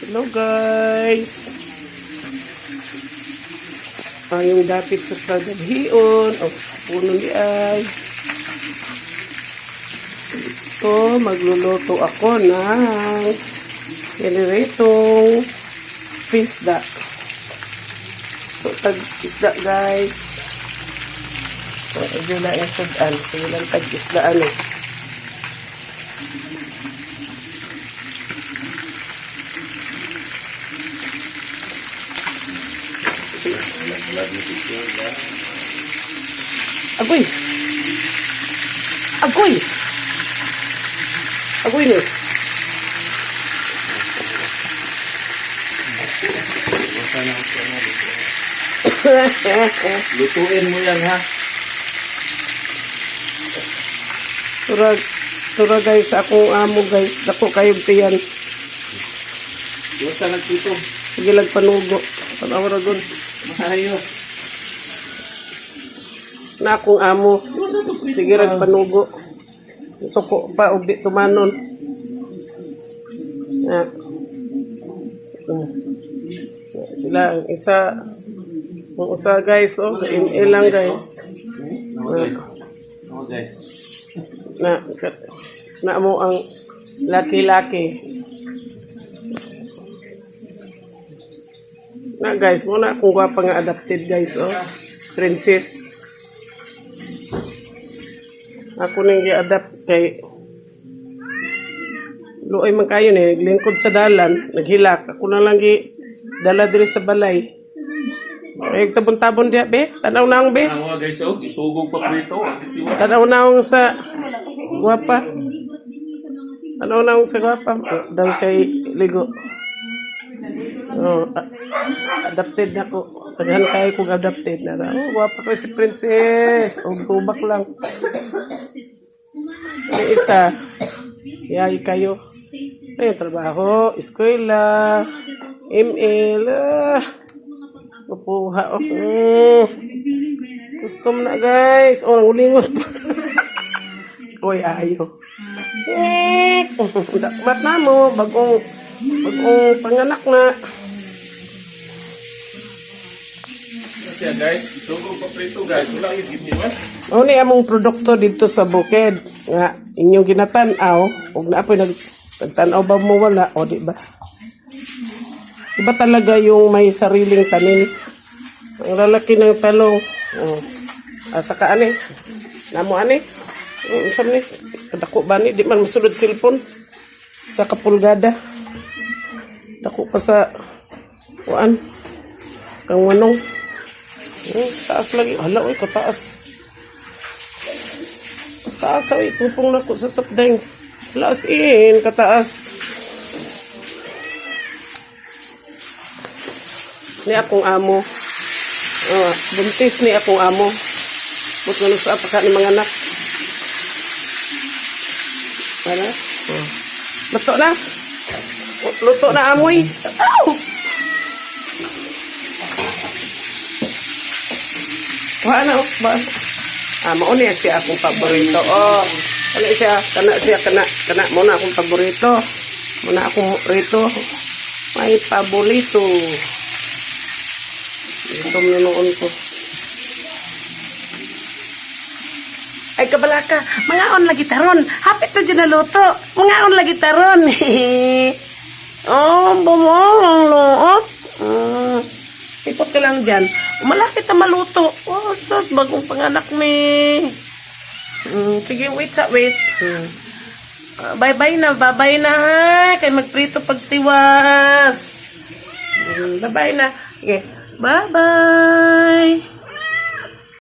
Hello, guys. Ang yung dapit sa kagabhion o puno ni ay. Ito, magluluto ako ng piniritong isda. So, tag isda, guys. So, medyo na yung sudan. Sige lang tag isda ano. Agoy! Agoy! Agoy ni. Lutuin mo yan, ha. Tura, tura, guys, akong amo, guys. Dako kayo tiyan. Yung sa nagpito. Sige lang panugo. Tanaw ra gud. Maayo. Na akong amo. Sige rag panugo. Suko pa og di tumanon. Na. Sila ang isa, ang usa, guys, oh, ML lang, guys. No, guys. No, guys. Na na mo ang laki-laki. Na, guys, mo na akong gwapa nga adopted, guys, oh. Princess. Ako nang gi-adapt kay luoy man kayo ni lingkod sa dalan, naghilak. Ako na lang gi dala diri sa balay. Ay, tabon-tabon diha, be. Tanaw na be. Ang mga guys, oh, isugog pa prito. Tanaw na sa gwapa. Tanaw na sa gwapa. Oh, daw siya ligo. Oh, adopted na ko. Paghan kayo kung adopted na. Oh, gwapa ko si princess. O, tubak lang. May isa. Yay kayo. Ay, trabaho, eskwela, ML, ah. Mapuha, oh. Custom na, guys. Oh, nangulingot pa. Uy, ayo. Eh, dakmat na mo. Bagong, bagong panganak na. Siya, guys, isugog pa prito, guys. Wala yung giniwas. Mao ni among produkto dito sa bukid nga inyong ginatan-aw ug naa po'y nagtan-aw ba mo wala o di ba? Iba talaga yung may sariling tanim. Ang lalaki ng talong. Oh. Asa ka ani? Namo ani? Oh, unsa man ni? Dako ba ni? Di man masulod cellphone. Sa kapulgada. Dako pa sa kuan. Kang wanong. Oh, taas lagi. Hala, oy, kataas. Taas, oy. Tupong na ko sa soft drinks. Hala, as in, kataas. Ni akong amo. Oh, buntis ni akong amo. But nga sa apaka ni mga anak. Wala? Oh. Luto na. Luto na, amoy. Ow! Wala na, oh. Ba? Ah, mao niya siya akong paborito. Oh, kana siya, kana siya, kana, kana mo na akong paborito. Mo na akong rito. May paborito. Gutom na noon ko. Ay, kabalaka, mangaon lagi taron. Hapit na dyan na luto. Mangaon lagi taron. Oh, bumong loob. Ipot ka lang dyan. Malapit na maluto. Oh, sus, bagong panganak ni. Sige, wait sa wait. Ah, bye-bye na, bye-bye na ha. Kay magprito pagtiwas. Bye-bye na. Okay. Bye-bye.